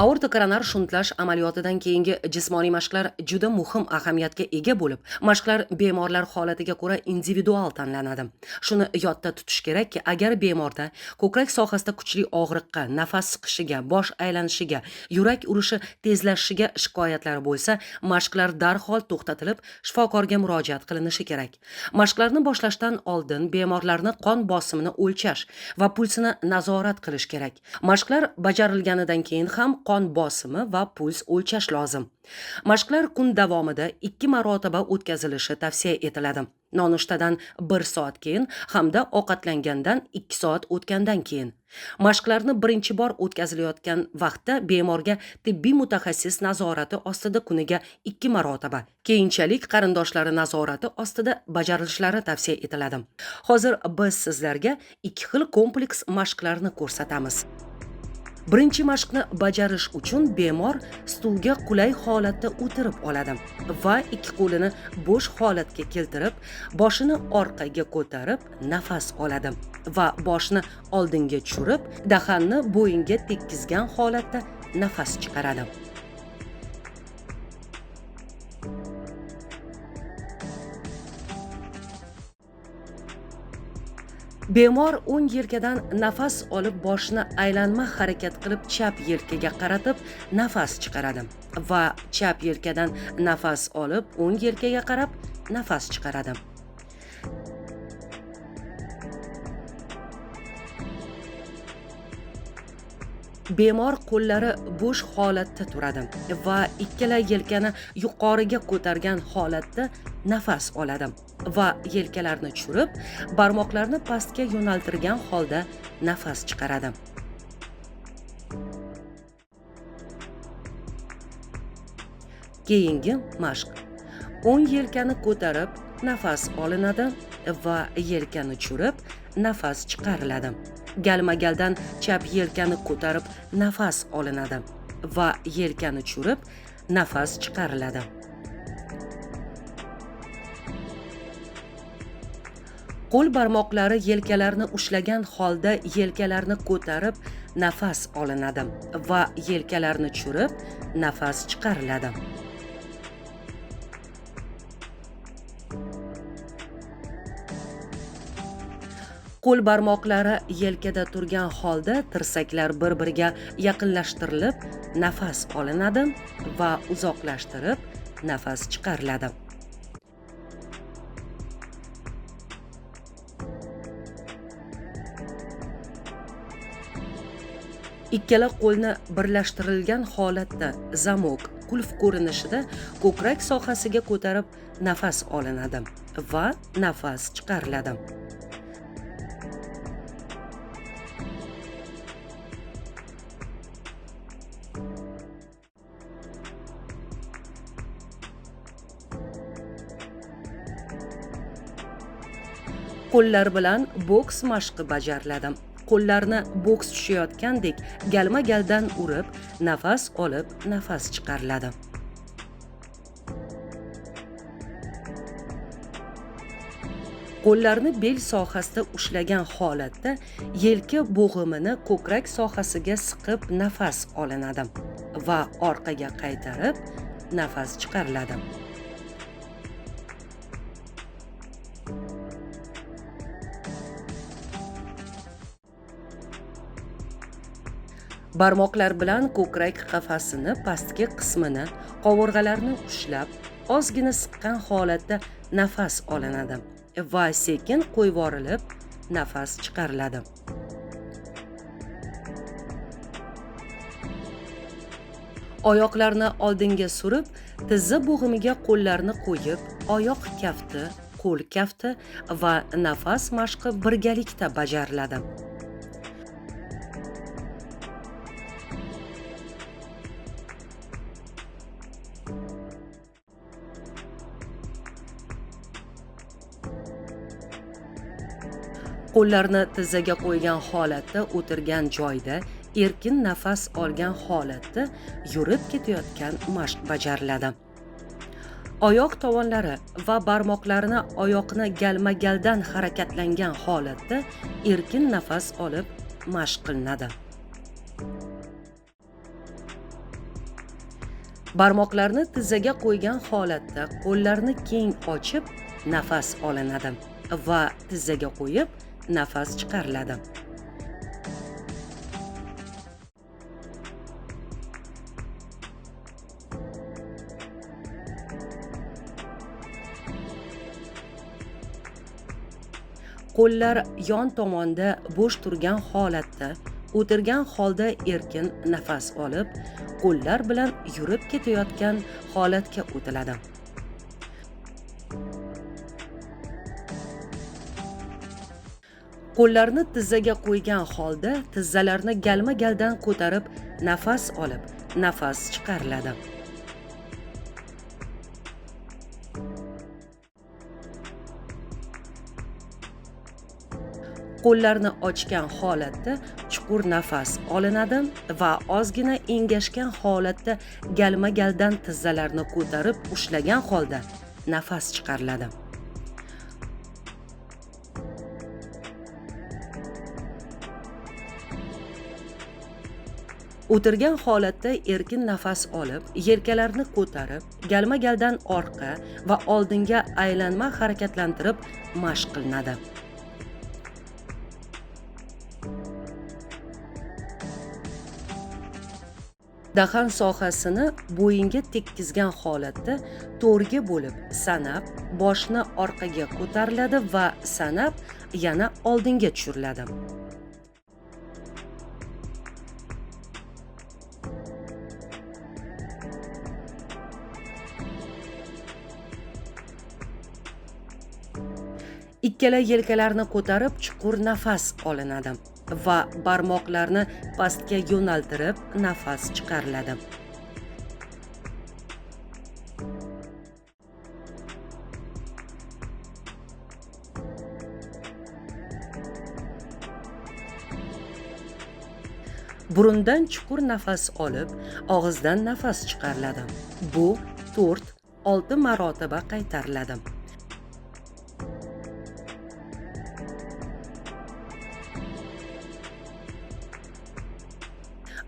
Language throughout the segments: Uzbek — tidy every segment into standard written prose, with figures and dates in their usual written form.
Aorta koronar shuntlash amaliyotidan keyingi jismoniy mashqlar juda muhim ahamiyatga ega bo'lib, mashqlar bemorlar holatiga ko'ra individual tanlanadi. Shuni yodda tutish kerakki, agar bemorda ko'krak sohasida kuchli og'riqqa, nafas siqishiga, bosh aylanishiga, yurak urishi tezlashishiga shikoyatlar bo'lsa, mashqlar darhol to'xtatilib, shifokorga murojaat qilinishi kerak. Mashqlarni boshlashdan oldin bemorlarni qon bosimini o'lchash va pulsini nazorat qilish kerak. Mashqlar bajarilganidan keyin ham qon bosimi va puls o'lchash lozim. Mashqlar kun davomida 2 marotaba o'tkazilishi tavsiya etiladi. Nonushtadan 1 soat keyin hamda ovqatlangandan 2 soat o'tgandan keyin. Mashqlarni birinchi bor o'tkazilayotgan vaqtda bemorga tibbiy mutaxassis nazorati ostida kuniga 2 marotaba, keyinchalik qarindoshlari nazorati ostida bajarilishlari tavsiya etiladi. Hozir biz sizlarga 2 xil kompleks mashqlarni ko'rsatamiz. Birinchi mashqni bajarish uchun bemor stulga qulay holatda o'tirib oladi va ikki qo'lini bo'sh holatga keltirib, boshini orqaga ko'tarib nafas oladi va boshni oldinga tushirib, dahanni bo'yinga tekkizgan holatda nafas chiqaradi. Bemor o'ng yelkadan nafas olib, boshni aylanma harakat qilib chap yelkaga qaratib nafas chiqaradi va chap yelkadan nafas olib, o'ng yelkaga qarab nafas chiqaradi. Bemor qo'llari bo'sh holatda turadi va ikkala yelkani yuqoriga ko'targan holatda nafas oladi va yelkalarni tushirib, barmoqlarni pastga yo'naltirgan holda nafas chiqaradi. Keyingi mashq. O'ng yelkani ko'tarib nafas olinadi va yelkani tushirib nafas chiqariladi. Galma-galdan chap yelkani ko'tarib nafas olinadi va yelkani tushirib nafas chiqariladi. Qo'l barmoqlari yelkalarni ushlagan holda yelkalarni ko'tarib nafas olinadi va yelkalarni tushirib nafas chiqariladi. Qo'l barmoqlari yelkada turgan holda tirsaklar bir-biriga yaqinlashtirilib nafas olinadi va uzoqlashtirib nafas chiqariladi. Ikkala qo'lni birlashtirilgan holatda zamok, qulf ko'rinishida ko'krak sohasiga ko'tarib nafas olinadi va nafas chiqariladi. Qo'llar bilan boks mashqi bajariladi. Qo'llarni boks tushayotgandek galma-galdan urib, nafas olib, nafas chiqariladi. Qo'llarni bel sohasida ushlagan holatda yelka bo'g'imini ko'krak sohasiga siqib nafas olinadi va orqaga qaytarib nafas chiqariladi. Barmoqlar bilan ko'krak qafasini pastki qismini, qovurg'alarni ushlab, ozgina siqqan holatda nafas olinadi va sekin qo'yvorilib nafas chiqariladi. Oyoqlarni oldinga surib, tizza bo'g'imiga qo'llarni qo'yib, oyoq kafti, qo'l kafti va nafas mashqi birgalikda bajariladi. Qo'llarni tizzaga qo'ygan holatda o'tirgan joyda erkin nafas olgan holatda yurib ketayotgan mashq bajariladi. Oyoq tovonlari va barmoqlarini oyoqni galma-galdan harakatlangan holatda erkin nafas olib mashq qilinadi. Barmoqlarni tizzaga qo'ygan holatda qo'llarni keng ochib nafas olinadi va tizzaga qo'yib nafas chiqariladi. Qo'llar yon tomonda bo'sh turgan holatda, o'tirgan holda erkin nafas olib, qo'llar bilan yurib ketayotgan holatga o'tiladi. Qo'llarni tizzaga qo'ygan holda tizzalarni galma-galdan ko'tarib nafas olib, nafas chiqariladi. Qo'llarni ochgan holatda chuqur nafas olinadi va ozgina engashgan holatda galma-galdan tizzalarni ko'tarib ushlagan holda nafas chiqariladi. O'tirgan holatda erkin nafas olib, yelkalarni ko'tarib, galma-galdan orqa va oldinga aylanma harakatlantirib mashq qilinadi. Dahan sohasini bo'yinga tekkizgan holatda to'rga bo'lib sanab, boshni orqaga ko'tariladi va sanab yana oldinga tushiriladi. Ikkala yelkalarni ko'tarib chuqur nafas olinadi va barmoqlarni pastga yo'naltirib nafas chiqariladi. Burundan chuqur nafas olib, og'izdan nafas chiqariladi. Bu 4-6 marotaba qaytariladi.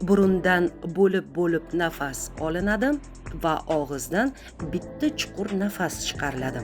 Burundan bo'lib-bo'lib nafas olinadi va og'izdan bitta chuqur nafas chiqariladi.